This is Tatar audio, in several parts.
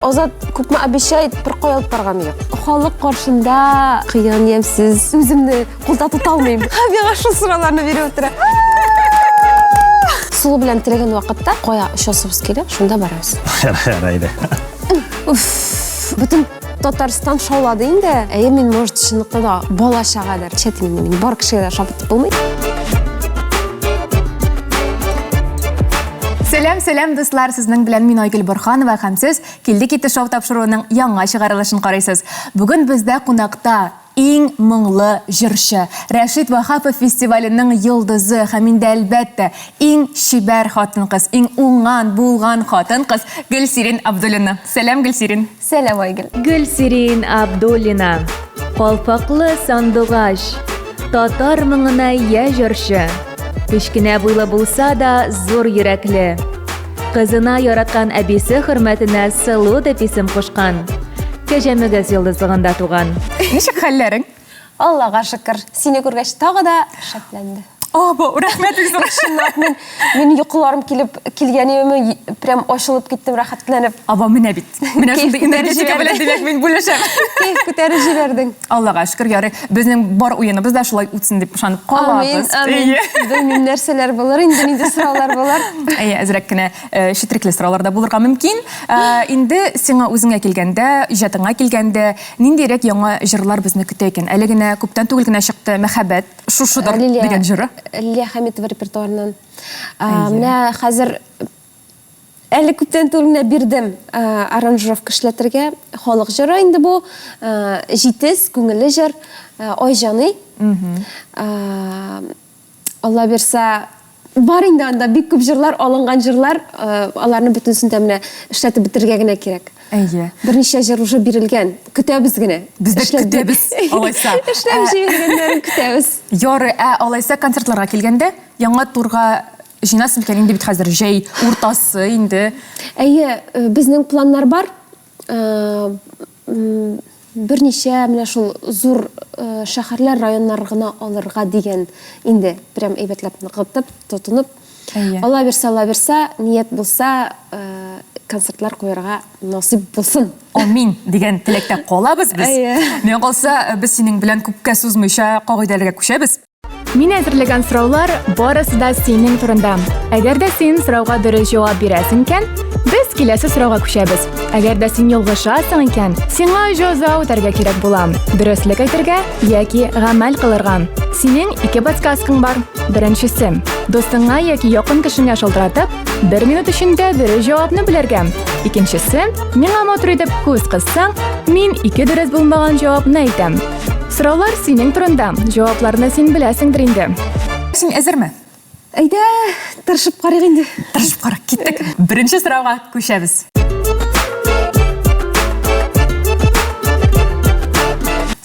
Азат күпме обещает, бер кая алып барганы юк. Халык каршында кыен, ямьсез, үземне кулда тота алмыйм. Миңа шул сорауларны биреп утыра. Сулы белән теләгән вакытта кая очасыбыз килә, шунда барабыз. Ярар, әйдә. Уф, бөтен Татарстан шаулады инде. Әйе, мин, может, чынлыкта да бала чагадыр. Чәтим инде мин бар кешегә дә ошап бетеп булмый. Сәлам, сәлам, дуслар! Сезнең белән мин Айгөл Борханова һәм сез Килде китте шоу тапшыруының яңа чыгарылышын карыйсыз. Бүген бездә кунакта иң моңлы җырчы, Рәшит Ваһапов фестиваленең йолдызы һәм инде әлбәттә, иң чибәр хатын-кыз, иң уңган, булган хатын-кыз Гөлсирин Абдуллина. Сәлам, Гөлсирин! Сәлам, Айгөл! Гөлсирин Абдуллина, Калфаклы сандугач, татар моңына ия җырчы. Кечкенә буйлы булса да, зур йөрәкле. Кызына яраткан әбисе хөрмәтенә Сылу дип исем кушкан. Кәҗәмөгез йолдызлыгында туган. Ничек хәлләрең? Аллага шөкер, сине күргәч тагы да шәпләнде. Або, рәхмәт бик зур. Чынлап, мин, мин йокыларым килеп килгән прям ачылып киттем, рәхәтләнеп. Або, менә бит. Менә шундый энергетика белән димәк мин бүлешәм. Кәеф күтәреп җибәрдең. Аллага шөкер, ярый. Безнең бар уеныбыз да шулай үтсен дип ышанып калабыз. Амин, амин. Белмим нәрсәләр булыр инде, нинди сораулар булыр. Әйе, әзрәк кенә э, четерекле сораулар да булырга мөмкин. Э, инде сиңа үзеңә килгәндә, иҗатыңа килгәндә, ниндирәк яңа җырлар безне көтә икән? Әле генә күптән түгел генә чыкты Мәхәббәт шушыдыр Лилия, дигән җыры. Лилия Хәмитова репертуарыннан. Менә хәзер әле күптән түгел генә бирдем аранжировка эшләтергә. Халык җыры инде бу. Җитез, күңелле җыр. Ай җаный. Алла бирсә, бар инде анда бик күп җырлар, алынган җырлар, аларны бөтенесен дә менә эшләтеп бетерергә генә кирәк. Әйе. Берничә җыр уже бирелгән. Көтәбез генә. Без дә көтәбез, алайса. Эшләп җибәргәннәрен көтәбез. Ярый, ә алайса концертларга килгәндә, яңа турга җыенасыз микән? Инде бит хәзер җәй уртасы инде. Әйе, безнең планнар бар. Берничә менә шул зур шәһәрләр, районнар гына алырга дигән инде, прям әйбәтләп ныгытып, тотынып. Әйе. Алла бирсә, Алла бирсә, ният булса, концертлар куярга насыйп булсын. Амин дигән теләктә калабыз без. Әйе. Миңа калса, без синең белән күпкә сузмыйча кагыйдәләргә күчәбез. Мин әзерләгән сораулар барысы да синең турында. Әгәр дә син сорауга дөрес җавап бирәсең икән, без киләсе сорауга күчәбез. Әгәр дә син ялгышасың икән, сиңа җәза үтәргә кирәк була. Дөреслек әйтергә яки гамәл кылырга. Синең ике подсказкаң бар. Беренчесе, дустыңа яки якын кешеңә шалтыратып, бер минут эчендә дөрес җавапны белергә. Икенчесе, миңа матур итеп күз кыссаң, мин ике дөрес булмаган җавапны әйтәм. Сораулар синең турында. Җавапларны син беләсеңдер инде. Син әзерме? Әйдә, тырышып карыйк инде. Тырышып карыйк, киттек. Беренче сорауга күчәбез.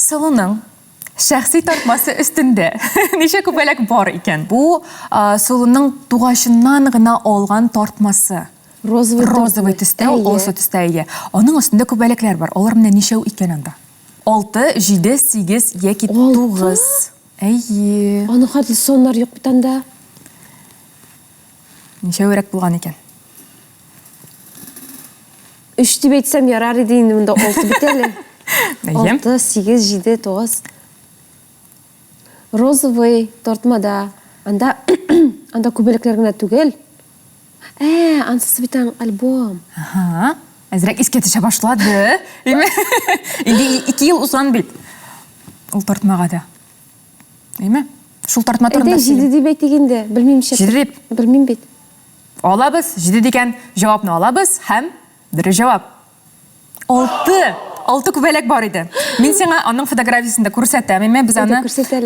Сылуның шәхси тартмасы өстендә ничә күбәләк бар икән? Бу Сылуның тугачыннан гына алган тартмасы. Розовый, Розовый төстә, ул алсу төстә, әйе. Аның өстендә күбәләкләр бар. Алар менә ничәү икән анда? Алты, җиде, сигез яки тугыз. Әйе. Аның хәтле соннар юк бит анда. Ничәүрәк булган икән? Өч дип әйтсәм ярар иде инде, монда алты бит әле. Әйе. Алты, сигез, җиде, тугыз. Розовый тартмада. Анда анда күбәләкләр генә түгел. Ә, ансы бит аның альбом. Ага. Әзрәк искә төшә башлады. Инде 2 ел узган бит. Ул тартмага да. Әйме? Шул тартма турында. Әйдә, җиде дип әйтик инде. Белмим ничә. Җиде дип. Белмим бит. Алабыз, җиде дигән җавапны алабыз һәм дөрес җавап. Алты! Алты күбәләк бар иде. Мин сиңа аның фотографиясен дә күрсәтәм. Әмма без аны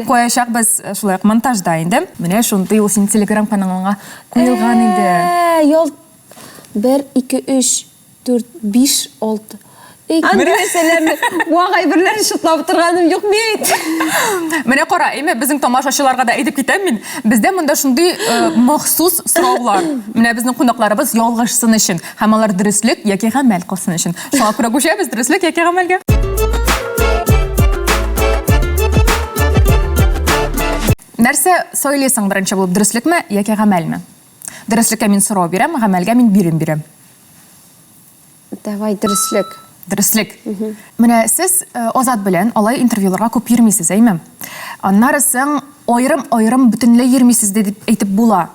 куячакбыз э, шулай ук монтажда инде. Менә шундый ул синең телеграм каналыңа куелган иде. Ә, ял 1 2 3 4 5 6 Андый нәрсәләрне вак әйберләрне чутлап торганым юк бит. Менә кара, әйме, безнең тамашачыларга да әйтеп китәм мин. Бездә монда шундый э, махсус сораулар. Менә безнең кунакларыбыз ялгышсын өчен һәм алар дөреслек яки гамәл кылсын өчен. Шуңа күрә күчәбез дөреслек яки гамәлгә. Нәрсә сайлыйсың беренче булып, дөреслекме яки гамәлме? Дөреслеккә мин сорау бирәм, гамәлгә мин бирем бирәм. Давай, дөреслек. Дөреслек. Менә сез э, Азат белән алай интервьюларга күп йөрмисез, әйме? Аннары соң аерым-аерым бөтенләй йөрмисез дә дип әйтеп була.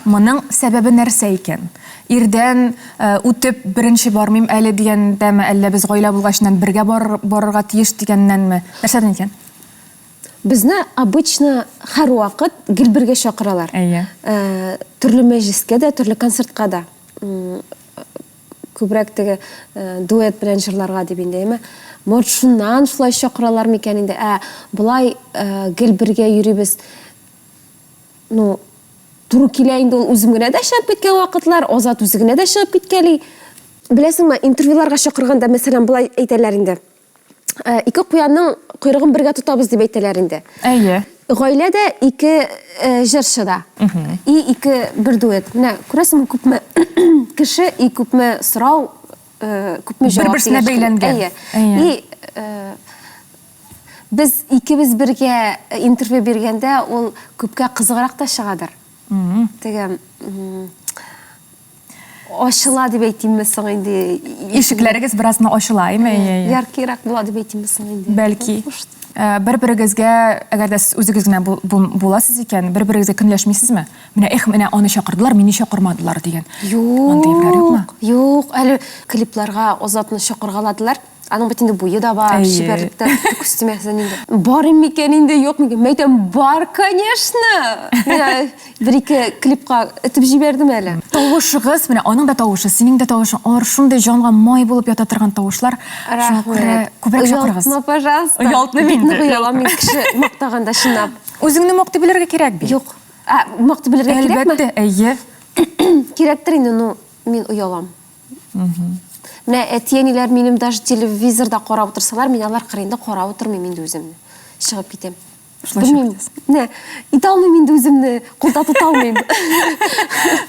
Моның сәбәбе нәрсә икән? Ирдән э, үтеп беренче бармыйм әле дигәндәме, әллә без гаилә булгачыннан бергә бар, барырга тиеш дигәннәнме? Нәрсәдән икән? Безне обычно һәрвакыт гел бергә чакыралар. Әйе. Э, төрле мәҗлескә дә, төрле концертка да. Күбрәк теге э, дуэт белән җырларга дип инде, әйме? Может, шуннан шулай чакыралар микән инде? Ә болай э, гел бергә йөрибез. Ну, туры килә инде ул үзем генә дә чыгып киткән вакытлар, Азат үзе генә дә чыгып киткәли. Беләсеңме, интервьюларга чакырганда, мәсәлән, болай әйтәләр инде. Э, ике куянның койрыгын бергә тотабыз дип әйтәләр инде. Әйе. Гаилә дә ике э, җырчы да. И ике бер дуэт. Менә күрәсеңме, күпме кеше и күпме сорау, э, күпме җавап. Бер-берсенә бәйләнгән. Әйе. И Без икебез бергә интервью биргәндә, ул күпкә кызыграк та чыгадыр. Теге ачыла дип әйтимме соң инде? Ишекләрегез бераз гына ачыла, әйме? Яркирак була дип әйтимме соң инде? Бәлки. Бер-берегезгә, әгәр дә сез үзегез генә буласыз икән, бер-берегезгә көнләшмисезме? Менә эх, менә аны чакырдылар, мине чакырмадылар дигән. Юк, юк, әле клипларга Азатны чакыргаладылар. Аның бит инде буе да бар, чибәрлек тә, күз тимәсен инде. Бар микән инде, юк микән? Мин әйтәм, бар, конечно. Менә бер-ике клипка этеп җибәрдем әле. Тавышыгыз, менә аның да тавышы, синең дә тавышың, алар шундый җанга май булып ята торган тавышлар. Шуңа күрә күбрәк чакырыгыз. Оялтма, пожалуйста. Оялтмыйм инде. Бик нык оялам мин кеше мактаганда, чынлап. Үзеңне мактый белергә кирәк бит. Юк. Ә, мактый белергә кирәкме? Әлбәттә, әйе. Кирәктер инде, но мин оялам. Менә әти-әниләр минем даже телевизорда карап утырсалар, мин алар кырыенда карап утырмыйм инде үземне. Чыгып китәм. Белмим. Менә итә алмыйм инде үземне, кулда тота алмыйм.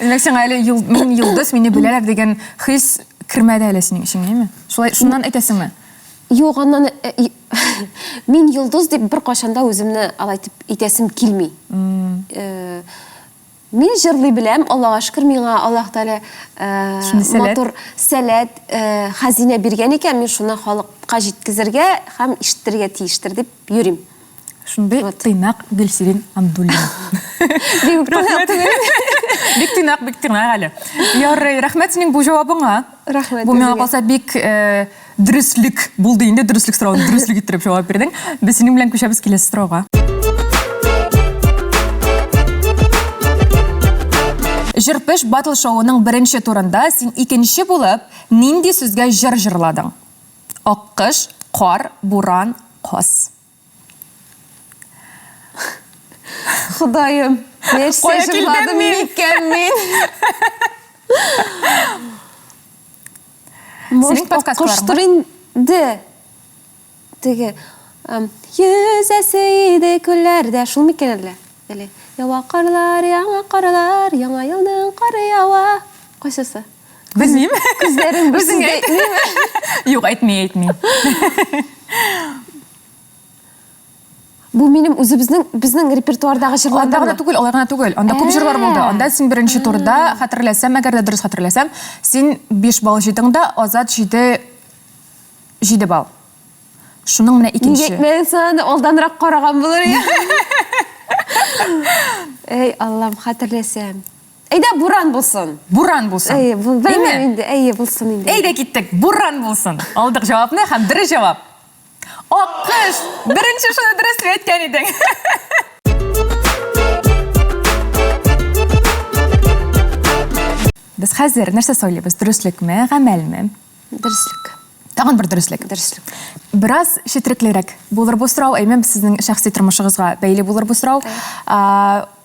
Димәк, сиңа әле мин йолдыз, мине беләләр дигән хис кермәде әле синең эчеңә, әйеме? Шулай шуннан әйтәсеңме? Юк, аннан э, мин йолдыз дип беркайчан да үземне алай дип әйтәсем килми. Э, Мин җырлый беләм, Аллага шөкер, миңа Аллаһ Тәгалә матур сәләт, хәзинә биргән икән, мин шуны халыкка җиткезергә һәм ишеттерергә тиештер дип йөрим. Шундый тыйнак Гөлсирин Абдуллина. Бик тыйнак түгел. Бик тыйнак, бик тыйнак әле. Ярый, рәхмәт синең бу җавабыңа. Рәхмәт. Бу миңа калса бик Дөреслек булды инде, дөреслек соравын дөреслек иттереп җавап бирдең. Без синең белән күчәбез киләсе сорауга. Җырпеш батл шоуының беренче турында син икенче булып нинди сүзгә җыр җырладың? Аккыш, кар, буран, каз. Ходаем, нәрсә җырладым микән мин? Синең подсказкаларың бар? инде. Теге йөзәсе иде күлләрдә, шул микән әллә? Әле ява карлар, яңа карлар, яңа елның кары ява. Кайсысы? Белмим. Күзләрең бер сүз әйтмиме? Юк, әйтми, әйтми. Бу минем үзебезнең безнең репертуардагы җырлардан. Анда гына түгел, алай гына түгел. Анда күп җырлар булды. Анда син беренче турда, хәтерләсәм, әгәр дә дөрес хәтерләсәм, син 5 балл җыйдың да, Азат 7 7 балл. Шуның менә икенче. Нигә әйтмәдең соң аны? Алданрак караган булыр идем. Әй, Аллам, хәтерләсәм. Әйдә, буран булсын. Буран булсын. Әйе, белмим инде. Әйе, булсын инде. Әйдә киттек. Буран булсын. Алдык җавапны һәм дөрес җавап. Аккош! Беренче шуны дөрес дип әйткән идең. Без хәзер нәрсә сайлыйбыз? Дөреслекме, гамәлме? Дөреслек. Тагын бер дөреслек. Дөреслек. Бераз четереклерәк булыр бу сорау, әйме, сезнең шәхси тормышыгызга бәйле булыр бу сорау.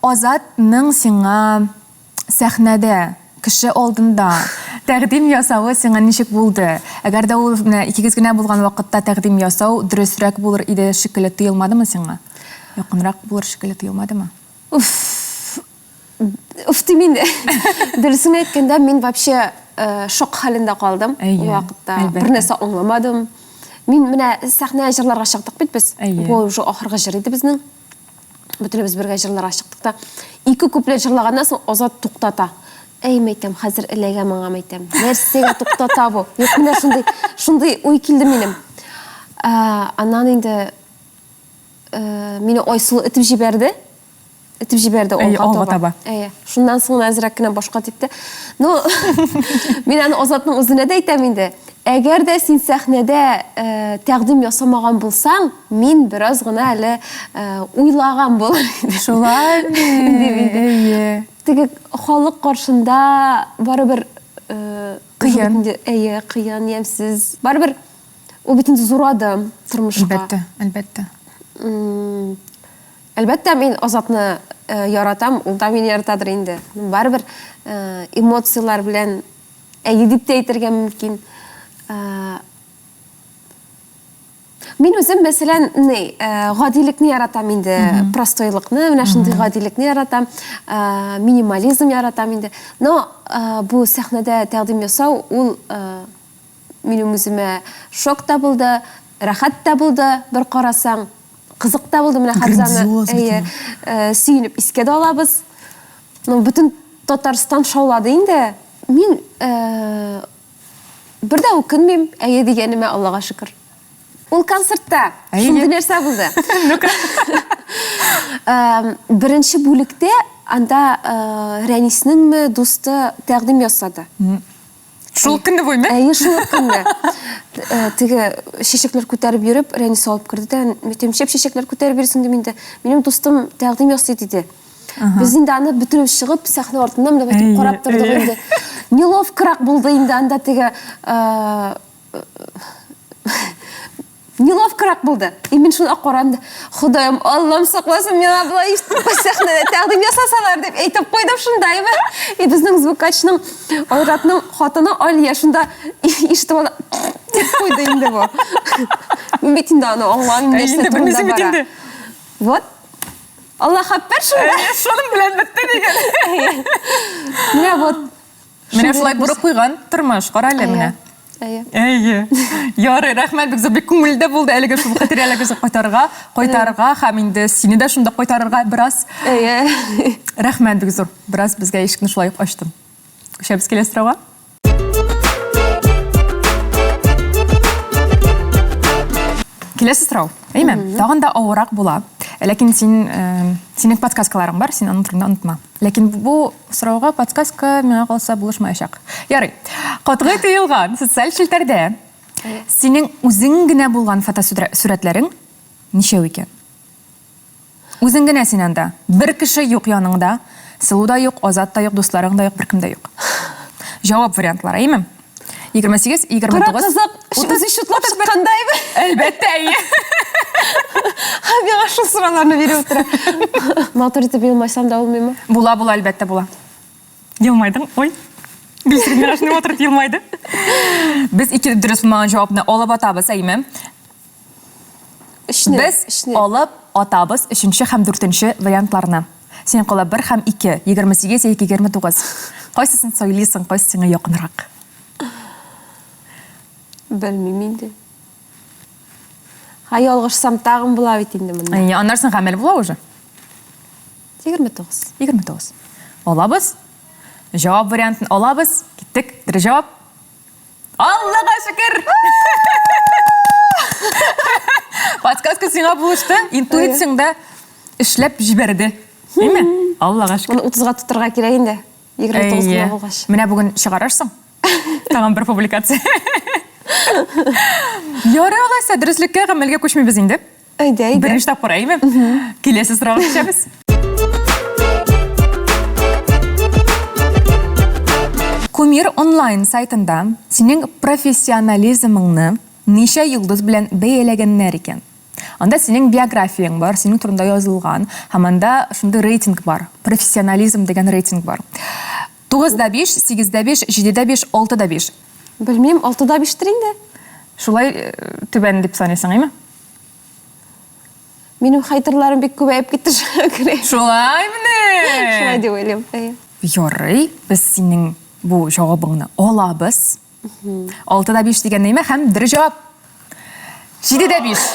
Азатның сиңа сәхнәдә, кеше алдында тәкъдим ясавы сиңа ничек булды? Әгәр дә ул менә икегез генә булган вакытта тәкъдим ясау дөресрәк булыр иде шикелле тоелмадымы сиңа? Якынрак булыр шикелле тоелмадымы? Уф, уф дим инде. Дөресен әйткәндә, мин вообще э, шок хәлендә калдым ул вакытта. Бер нәрсә аңламадым. Мин менә сәхнәгә җырларга чыктык бит без. Бу уже ахыргы җыр иде безнең. Бөтенебез бергә җырларга чыктык та. Ике куплет җырлаганнан соң Азат туктата. Әй, мәйтәм, хәзер эләгә моңа, мәйтәм. Нәрсәгә туктата бу? Юк, менә шундый, шундый уй килде минем. Аннан инде мине Айсылу этеп җибәрде. Этеп җибәрде алга таба. Әйе. Шуннан соң әзрәк кенә башка типте. Ну, мин аны Азатның үзенә дә әйтәм инде. Әгәр дә син сәхнәдә тәкъдим ясамаган булсаң, мин бераз гына әле уйлаган булыр идем. Шулай инде. Әйе. Теге халык каршында барыбер кыен. Әйе, кыен, ямьсез. Барыбер ул бит инде зур адым тормышка. Әлбәттә, әлбәттә. Әлбәттә, мин Азатны яратам, ул да мине яратадыр инде. Барыбер эмоцияләр белән әйе дип тә әйтергә мөмкин. Мин үзем, мәсәлән, ни, гадилекне яратам инде, простойлыкны, менә шундый гадилекне яратам, минимализм яратам инде. Но бу сәхнәдә тәкъдим ясау, ул минем үземә шок та булды, рәхәт тә булды, бер карасаң, кызык та булды. Менә хәзер аны, әйе, сөенеп искә дә алабыз. Ну, бөтен Татарстан шаулады инде. Мин Бер дә үкенмим, әйе дигәнемә, Аллага шөкер. Ул концертта шундый нәрсә булды. Ну-ка. Беренче бүлектә анда Рәниснеңме дусты тәкъдим ясады. Шул көнне буймы? Әйе, шул көнне. Теге чәчәкләр күтәреп йөреп, Рәнис алып керде дә, нишләп чәчәкләр күтәреп йөрисең дим инде. Минем дустым тәкъдим ясый диде. Без инде аны бөтереп чыгып, сәхнә артыннан менә байтып карап тордык инде. Неловкорак булды инде анда теге неловкорак булды. И мин шуны карадым да, Ходаем, Аллам сакласын, миңа болай сәхнәдә тәкъдим ясасалар дип әйтеп куйдым шунда. И безнең звукачның Айратның хатыны Алия шунда ишетеп ала дип куйды инде бу. Мин бит инде аны аңламыйм, нәрсә турында бара. Вот. Аллаһ әкбәр шунда. Әйе, шуның белән бетте дигән. Менә вот. Менә шулай борып куйган тормыш, кара әле менә. Әйе. Әйе. Ярый, рәхмәт бик зур, бик күңелле булды әлеге шул хатирәләребезне кайтарырга, кайтарырга һәм инде сине дә шунда кайтарырга бераз. Әйе. Рәхмәт бик зур. Бераз безгә ишекне шулай ук ачтың. Күчәбез киләсе сорауга. Киләсе сорау. Әйме? Тагын да авыррак була. Ләкин син, э, синең подсказкаларың бар, син аның турында онытма. Ләкин бу сорауга подсказка миңа калса булышмаячак. Ярый. Катгый тыелган социаль челтәрдә синең үзең генә булган фотосурәтләрең ничәү икән? Үзең генә син анда. Бер кеше юк яныңда. Сылу да юк, Азат та юк, дусларың да юк, беркем дә юк. Җавап вариантлары, әйеме? 28, 29, Кара кызык, үзе чутлап чыккандай. Әлбәттә, әйе. Миңа шул сорауларны биреп утыра. Матур итеп елмайсам да булмыймы? Була, була, әлбәттә, була. Елмайдың, ой. Гөлсирин миңа шундый матур итеп елмайды. Без ике дөрес булмаган җавапны алып атабыз, әйеме? Өчне. Без Өчне. алып атабыз өченче һәм дүртенче вариантларны. Син кала бер һәм ике, 28 яки 29. Кайсысын сайлыйсың, кайсы сиңа якынрак? Белмим инде. Ха, ялгышсам тагын була бит инде монда. Әйе, аннан соң гамәл була уже. 29. 29. Алабыз. Җавап вариантын алабыз. Киттек. Дөрес җавап. Аллага шөкер! Подсказка сиңа булышты, интуицияң дә эшләп җибәрде. Әйме? Аллага шөкер. Моны 30-га тотырга кирәк инде. 29 гына булгач. Менә бүген чыгарырсың. Тагын бер публикация. Ярый алайса, дөреслеккә гамәлгә күчмибез инде. Әйдә, әйдә. Беренче тапкыр, әйме? Киләсе сорауга күчәбез. Кумир онлайн сайтында синең профессионализмыңны ничә йолдыз белән бәяләгәннәр икән? Анда синең биографияң бар, синең турында язылган, һәм анда шундый рейтинг бар, профессионализм дигән рейтинг бар. 9 да 5, 8 дә 5, 7 дә 5, 6 да 5. Белмим, 6 да 5 тер инде. Шулай түбән дип саныйсың, әйме? Минем хейтерларым бик күбәеп китте шуңа күрә. Шулаймыни? Шулай дип уйлыйм. Әйе. Ярый, без синең бу җавабыңны алабыз. 6 да 5 дигән нәймә һәм дөрес җавап. 7 дә 5.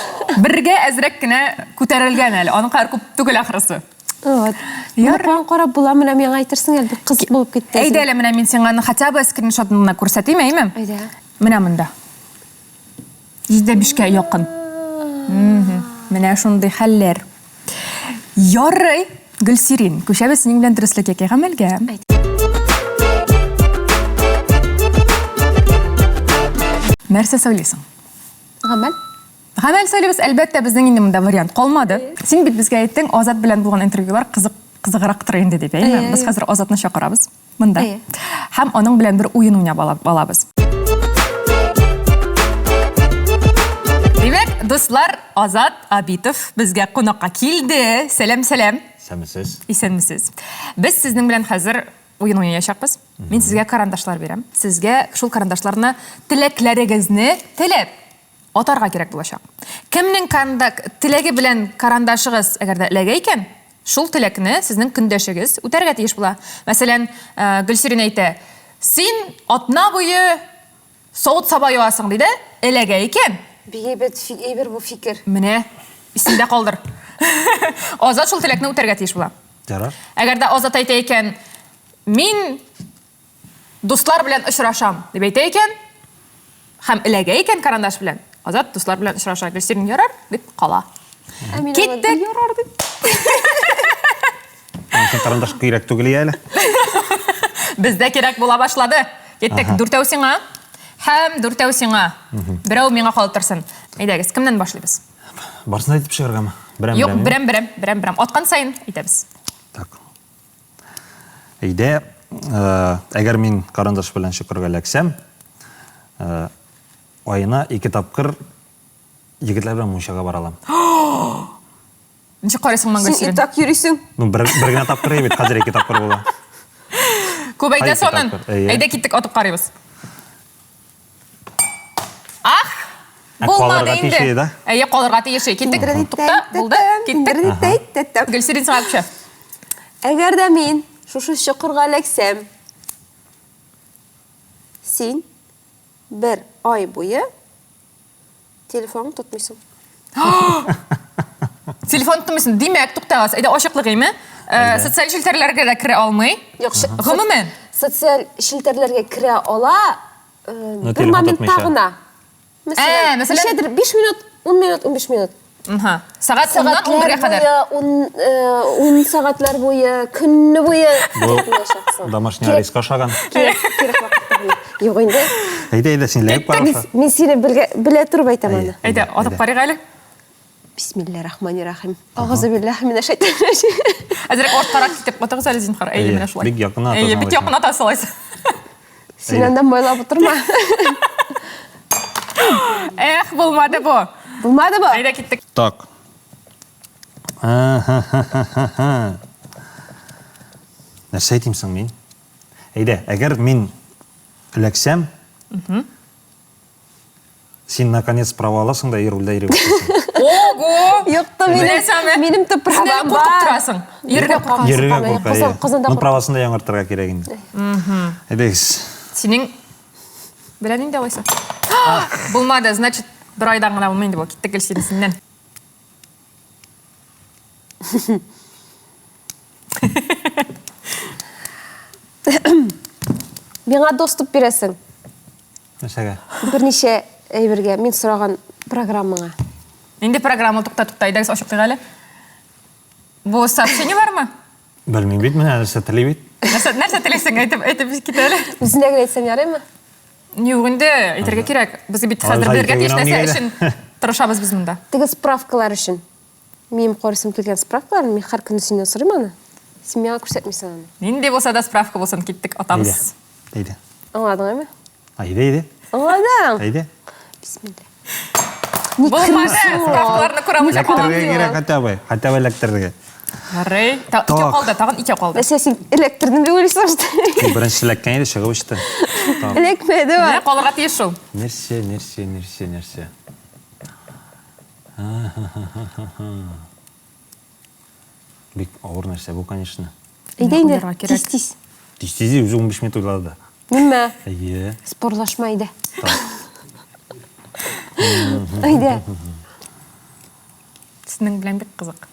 Бергә әзрәк кенә күтәрелгән әле. Аның кадәр күп түгел ахрысы. Вот. Моны каян карап була, менә миңа әйтерсең әле, бик кызык булып китте. Әйдә әле, менә мин сиңа аны хотя бы скриншотын гына күрсәтим, әйме? Әйдә. Менә монда. 7,5-кә якын. Менә шундый хәлләр. Ярый, Гөлсирин, күчәбез синең белән дөреслек яки гамәлгә. Нәрсә сөйлисең? Гамәл. Гамәл сөйлибез, әлбәттә, безнең инде монда вариант калмады. Син бит безгә әйттең, Азат белән булган интервьюлар кызык кызыграктыр инде дип, әйеме? Без хәзер Азатны чакырабыз. Монда. Әйе. Һәм аның белән бер уен уйнап алабыз. Димәк, дуслар, Азат Абитов безгә кунакка килде. Сәлам, сәлам. Исәнмесез. Исәнмесез. Без сезнең белән хәзер уен уйнаячакбыз. Мин сезгә карандашлар бирәм. Сезгә шул карандашларны теләкләрегезне теләп Атарга кирәк булачак. Кемнең канда теләге белән карандашыгыз әгәр дә эләгә икән, шул теләкне сезнең көндәшегез үтәргә тиеш була. Мәсәлән, Гөлсирин әйтә, син атна буе савыт-саба юасың, ди дә, эләгә икән. Бик әйбәт әйбер бу фикер. Менә, исеңдә калдыр. Азат шул теләкне үтәргә тиеш була. Ярар. Әгәр дә Азат әйтә икән, мин дуслар белән очрашам, дип әйтә икән, һәм эләгә икән карандаш белән, Азат дуслар белән очраша. Гөлсирин ярар дип кала. Ә мин Киттек. Ярар дип. Аның карандаш кирәк түгел әле. Бездә кирәк була башлады. Киттек. Дүртәү сиңа. Һәм дүртәү сиңа. Берәү миңа калып торсын. Әйдәгез, кемнән башлыйбыз? Барсын әйтеп чыгаргамы? Берәм Юк, берәм берәм, берәм берәм. Аткан саен әйтәбез. Так. Әйдә, әгәр мин карандаш белән чокырга эләксәм, аена ике тапкыр егетләр белән мунчага бара алам. Ничек карыйсың моңа, Син Гөлсирин? и так йөрисең. Ну, бер, бер генә тапкыр бит, хәзер ике тапкыр була. Күбәйтә Ике санын. тапкыр, әйе. Әйдә киттек, атып карыйбыз. Ах! Ә Булмады калырга инде. тиеш иде, да? Әйе, калырга тиеш. Киттек. Тукта, булды. Киттек. Гөлсирин сиңа күчә. Әгәр дә мин шушы чокырга эләксәм, син бер ай буе телефоныңны тотмыйсың. Телефон тотмыйсың. Димәк, туктагыз. Әйдә ачыклык име? Э, социаль челтәрләргә дә керә алмый. Юк, Гомумән. Социаль челтәрләргә керә ала, э, Но бер телефон моментта тотмыйча. гына. Ә, Мәсәлән, мәсәлән- ничәдер 5 минут, 10 минут, 15 минут. Аһа. Сәгать 10-нан Сәгатьләр 11-гә кадәр. буе, ун, э, ун сәгатьләр буе, көнне буе Бу тотмаячаксың. домашний Кирәк- арест ашаган. Кирәк, кирәк вакытта гына. Юк инде. Әйдә, әйдә, син эләгеп кара Мин, аша. мин сине белгә, белә торып әйтәм аны. Әйдә, атып карыйк әле. Бисмилла рахмани рахим. Агызы биллаһи минә шайтанир раҗим. Әзрәк арткарак китеп атыгыз әле, зинһар. Әйе, Әйе, менә шулай. бик якын атасың Әйе, бик алайса. якын атасың алайса. Син анда майлап утырма. Эх, булмады бу. Булмады бу. Әйдә киттек. Так. Нәрсә әйтим соң мин? Әйдә, әгәр мин эләксәм, син наконец права аласың да и рульдә йөри башлыйсың. Ого! Юкты минем, минем төп правам бар. Куркып торасың. Йөрергә куркасың. Йөрергә курка. Казан, Казанда Ну, правасын да яңартырга кирәк инде. Әйдәгез. Синең белән инде алайса. Булмады, значит, бер айдан гына булмый инде бу. Киттек гел синнән. Миңа доступ бирәсең. Нәрсәгә? Берничә әйбергә, мин сораган программаңа. Нинди программа? Тукта, тукта, әйдәгез ачыклыйк әле. Бу сообщение бармы? Белмим бит, менә нәрсә тели бит. Нәрсә, нәрсә телисең, әйтеп, әйтеп кит әле. Үзенә генә әйтсәм ярыймы? Юк инде, әйтергә кирәк. Без бит хәзер белергә тиеш нәрсә өчен тырышабыз без монда. Теге справкалар өчен. Минем карыйсым килгән справкаларны мин һәр көнне синнән сорыйм аны. Син миңа күрсәтмисең аны. Нинди булса да справка булсын, киттек, атабыз. Әйдә. Аңладың, әйме? Әйдә, әйдә. Аңладың? Әйдә. Бисмилла. Булмады, справкаларны күрә алмыйча калам. Эләктерергә кирәк хотя бы, хотя бы эләктерергә. Ярый. Икәү калды, тагын икәү калды. Нәрсә син эләктердең дип уйлыйсың, что ли? Беренче эләккән иде, чыгып очты. Эләкмәде ва. Менә калырга тиеш шул. Нәрсә, нәрсә, нәрсә, нәрсә. Бик авыр нәрсә бу, конечно. Әйдә инде, тиз-тиз. Тиз-тиз үзе 15 минут уйлады да. Нимә? Әйе. Спорлашма әйдә. Әйдә. Сезнең белән бик кызык.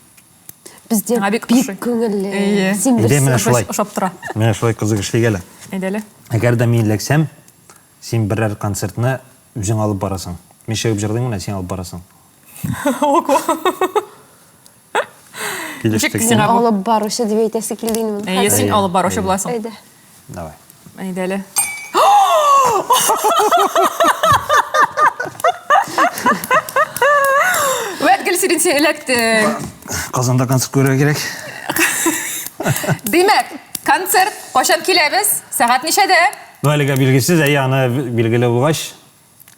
Бездә Миңа бик бик ошый. күңелле. Әйе. Син Әйдә, менә берсе. шулай. Ошап тора. Менә шулай кызык эшлик әле. Әйдә әле. Әгәр дә мин эләксәм, син берәр концертны үзең алып барасың. Мин чыгып җырлыйм менә, син алып барасың. Ого. Килештек. Ничек сиңа бу? Алып баручы дип әйтәсе килде инде моны. Әйе, син Әйе, алып баручы әйе. буласың. Әйдә. Давай. Әйдә әле. Вәт, Гөлсирин, син эләктең. Казанда концерт күрергә кирәк. Димәк, концерт кайчан киләбез? Сәгать ничәдә? Ну, әлегә билгесез, әйе, аны билгеле булгач,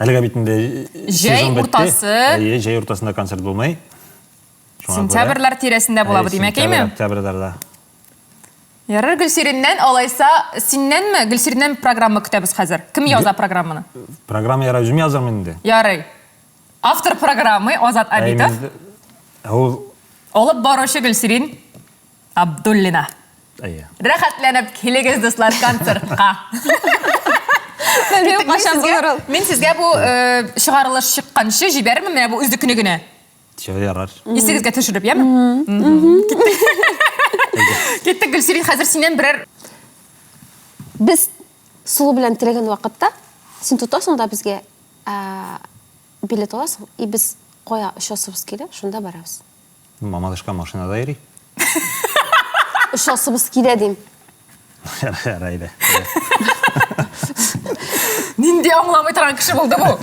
әлегә бит инде Җәй сезон бетте. уртасы. Әйе, җәй уртасында концерт булмый. Шуңа күрә- Сентябрьләр тирәсендә була бу, Әйе, димәк, сентябрь, әйме? Октябрьләрдә. Ярар, Гөлсириннән, алайса, синнәнме? Гөлсириннән программа көтәбез хәзер. Кем яза программаны? Программа ярар, үзем язармын инде. Ярый. Автор программы Азат Абитов. Ул Алып баручы Гөлсирин Абдуллина. Әйе. Рәхәтләнеп килегез, дуслар, концертка. Белмим, кайчан булыр ул. Мин сезгә бу э, чыгарылыш чыкканчы җибәрермен менә бу үзлекне генә. Чё, ярар. Исегезгә төшереп, яме? Киттек. Киттек, Гөлсирин, хәзер синнән берәр Без сулу белән теләгән вакытта син тотасың да безгә билет аласың, и без кая очасыбыз килә, шунда барабыз. Мамадышка машинада йөри. Очасыбыз килә дим. Ярар, әйдә. Нинди аңламый торган кеше булды бу?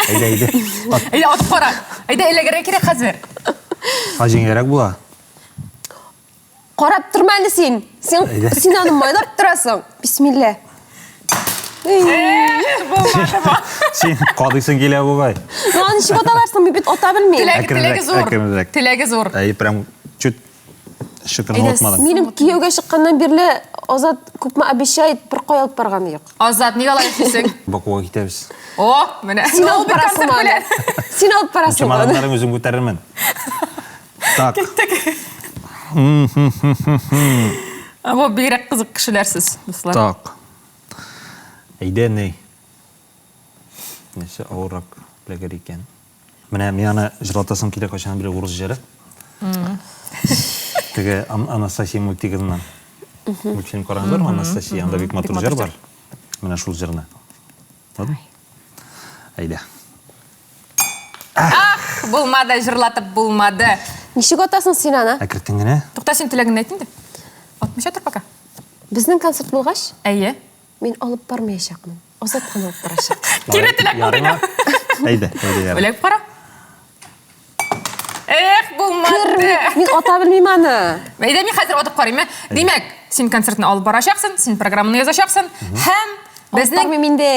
Әйдә, әйдә. Ат. Әйдә, атып кара. Әйдә, эләгергә кирәк хәзер. А җиңелрәк була. Карап торма әле син. Син, Әйдә. син аны майлап торасың. Бисмилла. Эх, булмады бу. Син кадыйсың килә бугай. Ну, аны ничек аталарсың? Мин бит ата белмим. Теләге, Әкренрәк, теләге зур. әкренрәк. Теләге зур. Әй, прям чуть шөкерне Әйдә, отмадың. Минем кияүгә чыкканнан бирле Азат күпме обещает, бер кая алып барганы юк. Азат, нигә алай эшлисең? Бакуга китәбез. О, менә. Син алып Ул бит барасың концерт аны. белән. Син алып барасың аны. Чемоданнарын үзем күтәрермен. Так. Киттек. Бу бигрәк кызык кешеләр сез, дуслар. Так. Әйдә, ни? Нәрсә авыррак эләгер икән? Менә мин аны җырлатасым килә кайчан бер урыс җыры. Теге Анастасия мультигыннан. Мультфильм караган бармы Анастасия? Анда бик матур җыр бар. Менә шул җырны. Ладно? Әйдә. Ах, булмады, җырлатып булмады. Ничек атасың син аны? Әкертен генә. Тукта, син теләгеңне әйт инде. Атмыйча тор пока. Безнең концерт булгач, Әйе. Мин алып бармаячакмын. Азат кына алып барачак. Кире теләк булды инде. Әйдә, әйдә, ярый. Үләп кара. Эх, булмады. Мин ата белмим аны. Әйдә, мин хәзер атып карыйм. Димәк, син концертны алып барачаксың, син программаны язачаксың һәм безнең Бармыйм инде.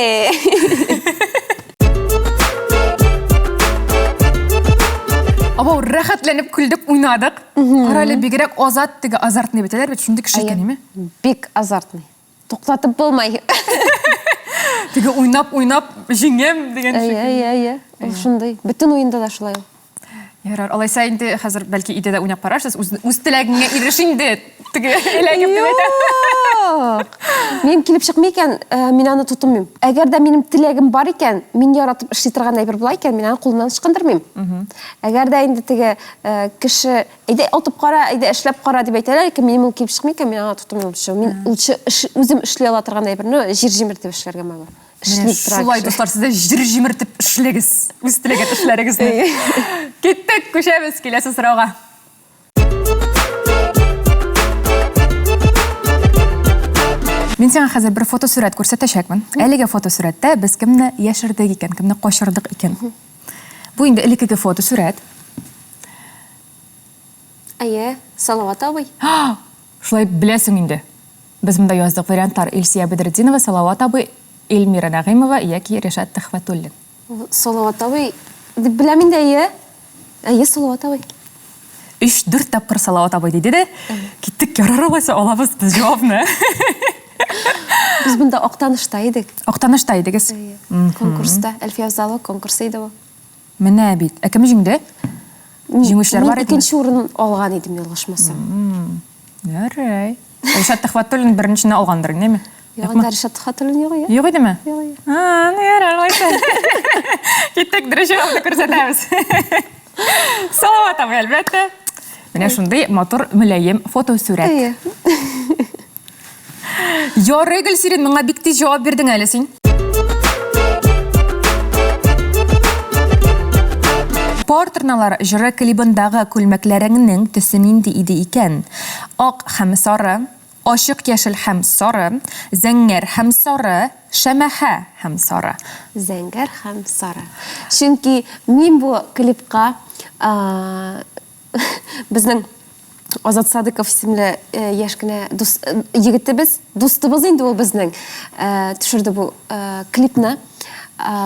Абау, рәхәтләнеп көлдек, уйнадык. Кара әле, бигрәк Азат теге азартный бит, әле бит шундый кеше икән, име? Бик азартный. Туктатып булмай. Теге уйнап, уйнап җиңәм дигән Әйе, әйе, әйе. Ул шундый. Бөтен уенда да шулай ул. Ярар, алайса инде хәзер бәлки өйдә дә уйнап карарсыз. Үз, үз теләгеңә иреш инде. Теге эләгеп дип әйтәм. Юк. Минем килеп чыкмый икән, э, мин аны тотынмыйм. Әгәр дә минем теләгем бар икән, мин яратып эшли торган әйбер була икән, мин аны кулымнан ычкындырмыйм. Әгәр дә инде теге э, кеше Әйдә, атып кара, әйдә, эшләп кара дип әйтәләр икән, минем ул килеп чыкмый икән, мин аңа тотынмыйм. Лучше мин лучше үзем эшли ала торган әйберне җир җимертеп эшләргә могу. Эшли тора. Шулай, дуслар, сез дә җир җимертеп эшләгез. Үз теләгән эшләрегезне. Киттек, күчәбез киләсе сорауга. Мин сиңа хәзер бер фотосурәт күрсәтәчәкмен. Әлеге фотосурәттә без кемне яшердек икән, кемне качырдык икән. Бу инде элеккеге фотосурәт. Әйе, Салават абый. Шулай беләсең инде. Без монда яздык вариантлар Илсия Бәдретдинова, Салават абый, Эльмира Нәгыймова яки Ришат Төхвәтуллин. Салават абый дип беләм инде, әйе. Әйе, Салават абый. Өч-дүрт тапкыр Салават абый диде дә, киттек, ярар алайса, алабыз без җавапны. Без монда Актанышта идек. Актанышта идегез. Әйе. Конкурста, Әлфия Авзалова конкурсы иде бу. Менә бит. Ә кем җиңде? Җиңүчеләр бар идеме? Икенче урын алган идем, ялгышмасам. Ярый. Ришат Төхвәтуллин беренчене алгандыр, неме? Юк, анда Ришат Төхвәтуллин юк иде. Юк идеме? Юк иде. А, ну ярар, алайса. Киттек, дөрес җавапны күрсәтәбез. Салават абый, әлбәттә. Менә шундый матур мөлаем фотосурәт. Әйе. Ярый, Гөлсирин, моңа бик тиз җавап бирдең әле син. Пар торналар җыры клибындагы күлмәкләреңнең төсе нинди иде икән? Ак һәм сары, ачык яшел һәм сары, зәңгәр һәм сары, шәмәхә һәм сары. Зәңгәр һәм сары. Чөнки мин бу клипка безнең Азат Садыков исемле э, яшь кенә дус, э, егетебез, дустыбыз инде ул безнең, э, төшерде бу клипны.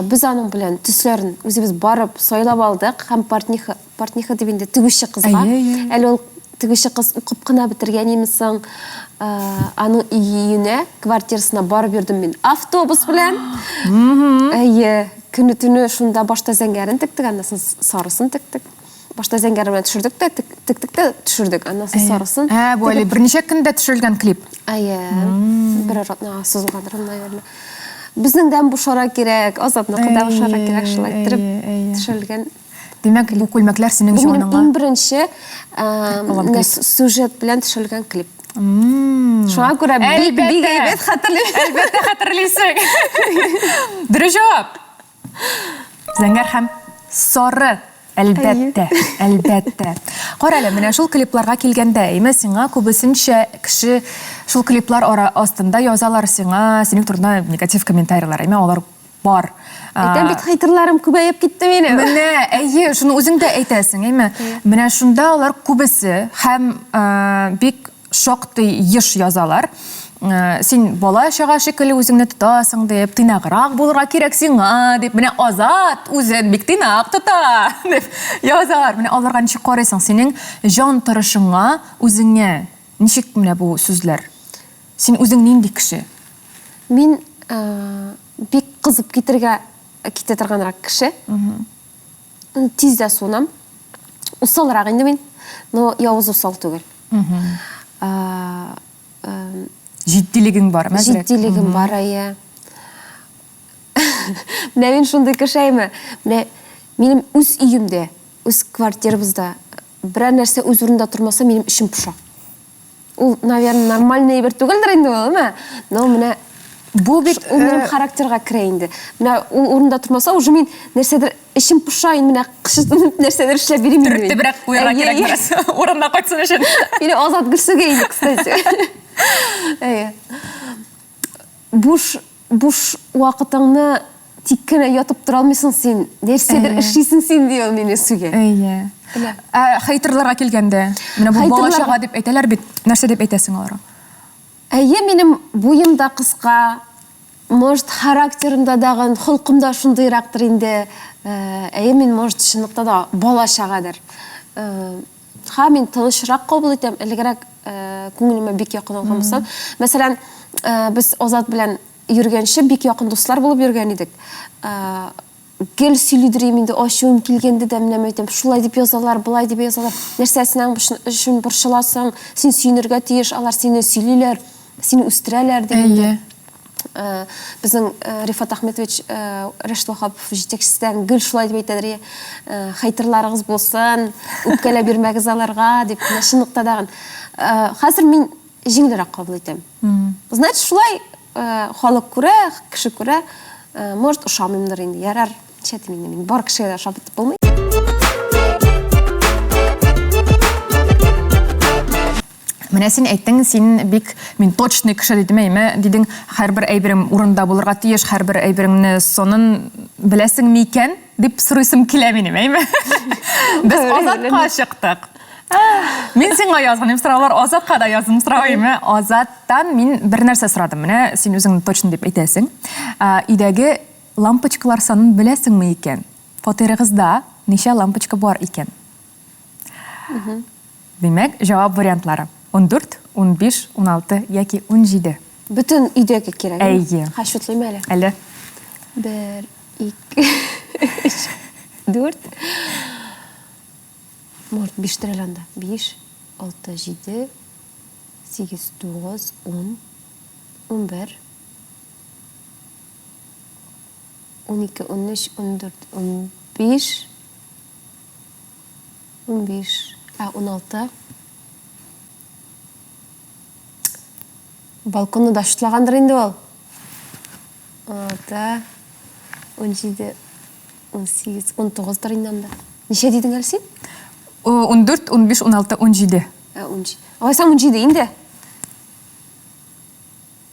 Без аның белән төсләрен үзебез барып сайлап алдык һәм портниха, портниха дип инде тегүче кызга. Әле ул тегүче кыз укып кына бетергән име соң, аның өенә, квартирасына барып йөрдем мин автобус белән. Әйе, көне-төне шунда башта зәңгәрен тектек, аннан соң сарысын тектек. Башта зәңгәр белән төшердек тә, тектек тә төшердек. Аннан соң сарысын. Ә, бу әле берничә көндә төшерелгән клип. Әйе. Бер атнага сузылгандыр, наверное. Безнең дә бушара кирәк, Азатныкы да бушара кирәк, шулай иттереп төшерелгән. Димәк, бу күлмәкләр синең җаныңа. Иң беренче сюжет белән төшерелгән клип. Шуңа күрә бик бик әйбәт хәтерлим. Әлбәттә хәтерлисең. Дөрес җавап. Зәңгәр һәм сары. Әлбәттә, әлбәттә. Кара әле, менә шул клипларга килгәндә, әйме, сиңа күбесенчә кеше шул клиплар ара астында язалар сиңа, синең турында негатив комментарийлар, әйме, алар бар. Әйтәм бит, хейтерларым күбәеп китте минем. Менә, әйе, шуны үзең дә әйтәсең, әйме. Менә шунда алар күбесе һәм бик шактый еш язалар. Э, син бала чага шикелле үзеңне тотасың дип, тыйнаграк булырга кирәк сиңа дип, менә Азат үзен бик тыйнак тота дип язалар. Менә аларга ничек карыйсың? Синең җан торышыңа, үзеңә ничек менә бу сүзләр? Син үзең нинди кеше? Мин э, бик кызып китергә китә торганрак кеше. Тиз дә суынам. Усалрак инде мин, но явыз усал түгел. Җитдилегең бар, әзрәк. Җитдилегем бар, әйе. Менә мин шундый кеше әйме. Менә минем үз өемдә, үз квартирабызда берәр нәрсә үз урынында тормаса, минем эчем поша. Ул, наверное, нормальный әйбер түгелдер инде ул, әмма, но менә Бу бит ул минем э, характерга керә инде. Менә ул урында тормаса, уже мин нәрсәдер эчем поша инде, менә кычытынып нәрсәдер эшләп бирим инде. Төртебрәк куярга кирәк бераз. Урынына кайтсын өчен. Мине Азат Гөлсүгә инде, кстати. Әйе. Буш буш вакытыңны тик кенә ятып тора алмыйсың син, нәрсәдер эшлисең син, ди ул мине сүгә. Әйе. Ә хейтерларга килгәндә, менә бу бала чага дип әйтәләр бит, нәрсә дип әйтәсең аларга? Әйе, минем буем да кыска, может, характерым да дагын, холкым да шундыйрактыр инде. Әйе, мин, может, чынлыкта да бала чагадыр. Ха, мин тынычрак кабул итәм, элегрәк күңелемә бик якын алган булсам. Мәсәлән, без Азат белән йөргәнче бик якын дуслар булып йөргән идек. Гел сөйлидер идем инде, ачуым килгәндә дә менә әйтәм, шулай дип язалар, болай дип язалар. Нәрсәсенә өчен борчыласың, син сөенергә тиеш, алар сине сөйлиләр, сине үстерәләр дип инде. Э, безнең э, Рифат Ахметович э, Рәшит Вахапов җитәкчесе гел шулай дип әйтәдер, хейтерларыгыз булсын, үпкәләп йөрмәгез аларга дип. Менә чынлыкта тагын. Хәзер мин җиңелрәк кабул итәм. Значит, шулай халык күрә, кеше күрә, может, ошамыймдыр инде. Ярар, нишләтим инде мин. Бар кешегә дә ошап бетеп булмый. Менә син әйттең, син бик мин точный кеше дидем, әйме, дидең, һәрбер әйберем урында булырга тиеш, һәрбер әйбереңне сонын беләсеңме икән, дип сорыйсым килә минем, әйме. Без Азатка чыктык. Мин сиңа язган сораулар Азатка да яздым сорау, әйме. Азаттан мин бер нәрсә сорадым. Менә син үзең точно дип әйтәсең. Өйдәге лампочкалар санын беләсеңме икән? Фатирыгызда ничә лампочка бар икән? Димәк, җавап вариантлары, 14, 15, 16 яки 17. Бөтен өйдәге кирәк. Әйе. Ха, шутлыйм әле. Әле. Бер, ике, өч, дүрт. Может, биштер әле анда. Биш, алты, җиде, сигез, тугыз, ун, 11, 12, 13, 14, 15, 15. Ә, 16. Балконны да шутлагандыр инде ул. 16, 17, 18, 19дыр инде анда. Ничә дидең әле син? 14, 15, 16, 17. Ә, 17. Алайса 17 инде.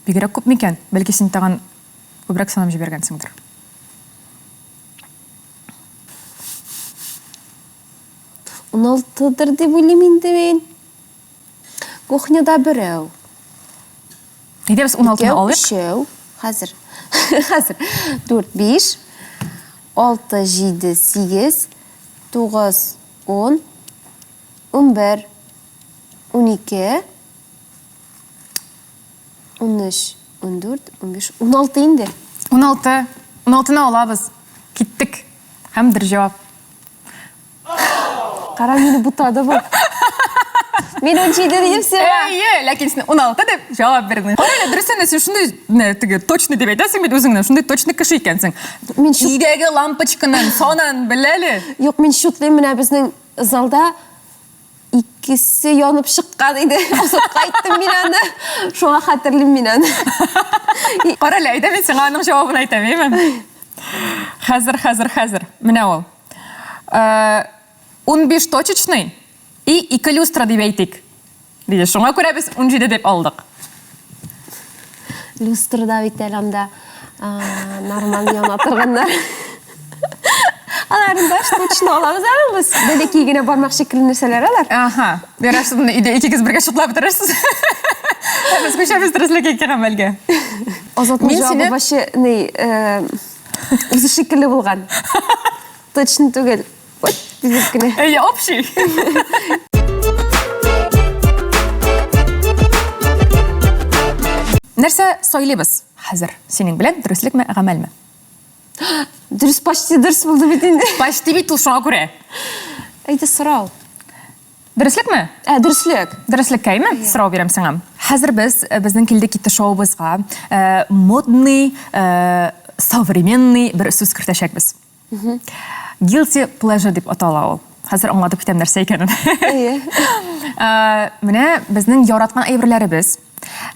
Бигрәк күп микән? Бәлки син тагын күбрәк санап җибәргәнсеңдер. 16дыр дип уйлыйм инде мин. Кухняда берәү. Әйдә без 16-ны алыйк. Өчәү. Хәзер. Хәзер. 4, 5, 6, 7, 8, 9, 10, 11, 12, 13, 14, 15, 16 инде. 16. 16-ны алабыз. Киттек. Һәм дөрес җавап. Кара, мине бутады бу. Мин 17 дидем сиңа. Әйе, ләкин син 16 дип җавап бирдең. Кара әле, дөрестән дә син шундый, менә теге точный дип әйтәсең бит үзеңне, шундый точный кеше икәнсең. Мин шут... Өйдәге лампочканың санын бел әле. Юк, мин шутлыйм, менә безнең залда икесе янып чыккан иде. Азатка әйттем мин аны. Шуңа хәтерлим мин аны. Кара әле, әйдә мин сиңа аның җавабын әйтәм, әйеме? Хәзер, хәзер, хәзер. Менә ул. 15 точечный и 2 люстра дип әйтик. Диде. Шуңа күрә без 17 дип алдык. Люстрада бит әле анда нормаль яна торганнар. Аларын да штучно алабыз әле без. Бәләкәй генә бармак шикелле нәрсәләр алар. Аһа. Ярар, шуны өйдә икегез бергә шутлап бетерерсез. Ә без күчәбез дөреслеккә ике гамәлгә. Азатның җавабы вообще ни, үзе шикелле булган. Точно түгел. Вот дип кенә. Әйе, общий. Нәрсә сайлыйбыз хәзер синең белән, дөреслекме, гамәлме? Дөрес, почти дөрес булды бит инде. Почти бит ул шуңа күрә. Әйдә сорау. Дөреслекме? Ә, дөреслек. Дөреслеккә, әйме? Сорау бирәм сиңа. Хәзер без э, безнең килде китте шоуыбызга э, модный, э, современный бер сүз кертәчәкбез. Guilty pleasure дип атала ул. Хәзер аңлатып китәм нәрсә икәнен. Әйе. Э, менә безнең яраткан әйберләребез.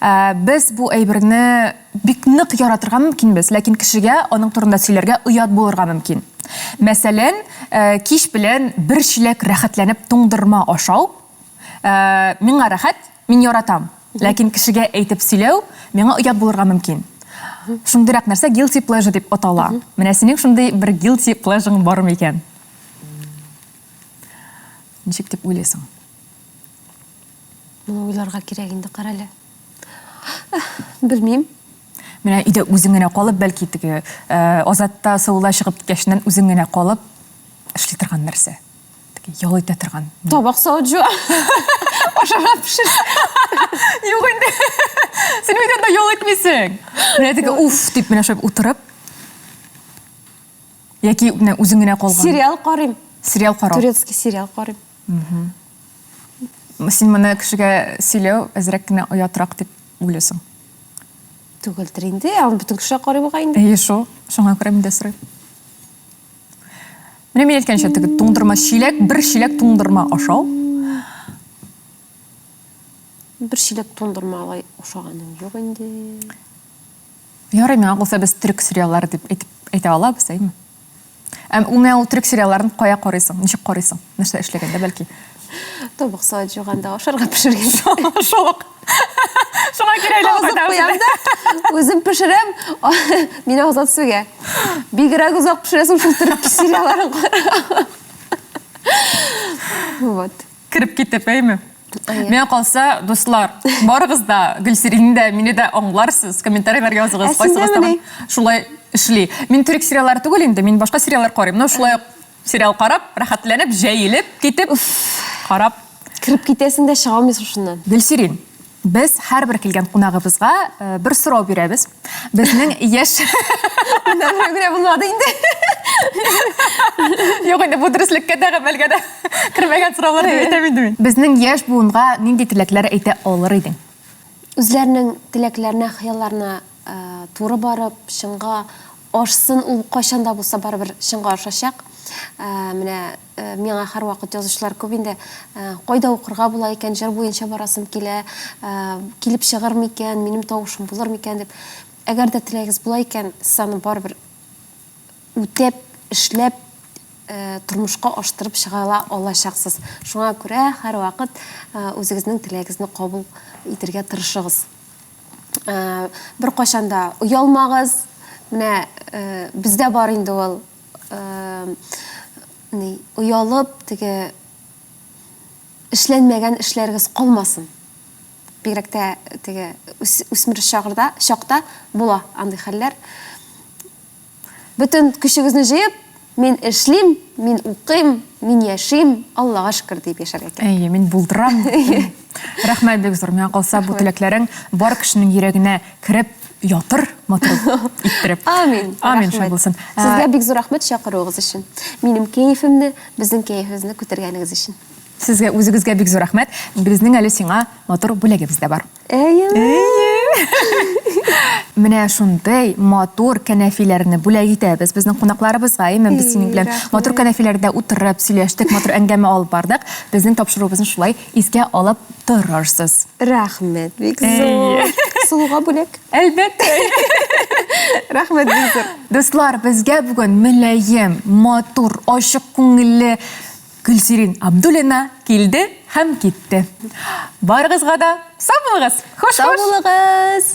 Э, без бу әйберне бик нык яратырга мөмкинбез, ләкин кешегә аның турында сөйләргә оят булырга мөмкин. Мәсәлән, кич белән бер чиләк рәхәтләнеп туңдырма ашау миңа рәхәт, мин яратам. Ләкин кешегә әйтеп сөйләү миңа оят булырга мөмкин. Шундыйрак нәрсә guilty pleasure дип атала. Менә синең шундый бер guilty pleasure бар микән? Ничек дип уйлыйсың? Моны уйларга кирәк инде, карале. Белмим. Менә өйдә үзең генә калып, бәлки теге э, Азатта Сылуда чыгып киткәченнән үзең генә калып эшли торган нәрсә. Теге ял итә торган. Табак савыт жуа. Ашарга пешер. Юк инде. Син бит анда ял итмисең. Менә теге уф дип менә шулай утырып. Яки менә үзең генә калган. Сериал карыйм. Сериал карау. Турецкий сериал карыйм. Син моны кешегә сөйләү әзрәк кенә оятрак дип уйлыйсың. Түгелдер инде, аны бөтен кеше карый бугай инде. Әйе шул, шуңа күрә мин дә сорыйм. Менә мин әйткәнчә, теге туңдырма чиләк, бер чиләк туңдырма ашау. Бер чиләк туңдырма алай ашаганым юк инде. Ярый, миңа калса без төрек сериаллары дип әйтеп әйтә алабыз, әйме? Әм ул менә ул төрек сериалларын кая карыйсың? Ничек карыйсың? Нәрсә эшләгәндә бәлки? Табак савыт жуганда, ашарга пешергәндә. Шул ук. Шуңа кире әйләнеп Азык кайтабыз. куям да, үзем пешерәм, мине Азат сүгә. Бигрәк озак пешерәсең шул төрек сериалларын карап. Вот. Кереп китеп, әйме? Миңа калса, дуслар, барыгыз да Гөлсиринне дә, мине дә аңларсыз, комментарийлар языгыз, Ә син кайсыгыз дә тагын шулай эшли. Мин төрек сериаллары түгел инде, мин башка сериаллар карыйм. Но шулай ук сериал карап, рәхәтләнеп, җәелеп китеп, карап. Кереп китәсең дә чыга алмыйсың шуннан. Гөлсирин, Без һәрбер килгән кунагыбызга э, бер сорау бирәбез. Безнең яшь Моннан берәү генә булмады инде. Юк инде бу дөреслеккә дә гамәлгә дә кермәгән сораулар дип әйтәм инде мин. Безнең яшь буынга нинди теләкләр әйтә алыр идең? Үзләренең теләкләренә, хыялларына э, туры барып, чынга ашсын, ул кайчан да булса барыбер чынга ашачак. Менә миңа һәрвакыт язучылар күп инде, кайда укырга була икән, җыр буенча барасым килә, килеп чыгыр микән, минем тавышым булыр микән дип. Әгәр дә теләгегез була икән, сез аны барыбер үтәп, эшләп, тормышка аштырып чыга ала алачаксыз. Шуңа күрә һәрвакыт үзегезнең теләгегезне кабул итергә тырышыгыз. Беркайчан да оялмагыз. Менә бездә бар инде ул ни, оялып, теге эшләнмәгән эшләрегез калмасын. Бигрәк тә теге үсмер чагырда, чакта була андый хәлләр. Бөтен көчегезне җыеп, мин эшлим, мин укыйм, мин яшим, Аллага шөкер диеп яшәргә кирәк. Әйе, мин булдырам. Рәхмәт бик зур. Миңа калса, бу теләкләрең бар кешенең йөрәгенә кереп ятыр, матур иттереп. Амин. Амин, шулай булсын. Сезгә бик зур рәхмәт чакыруыгыз өчен. Минем кәефемне, безнең кәефебезне күтәргәнегез өчен. Сезгә үзегезгә бик зур рәхмәт. Безнең әле сиңа матур бүләгебез дә бар. Әйе. Менә шундый матур кәнәфиләрне бүләк итәбез безнең кунакларыбызга. Әйме, без синең белән матур кәнәфиләрдә утырып сөйләштек, матур әңгәмә алып бардык. Безнең тапшыруыбызны шулай искә алып торырсыз. Рәхмәт бик зур. Сылуга бүләк. Әлбәттә. Рәхмәт бик зур. Дуслар, безгә бүген мөлаем, матур, ачык күңелле Гөлсирин Абдуллина килде һәм китте. Барыгызга да сау булыгыз! Хуш-хуш! Сау булыгыз!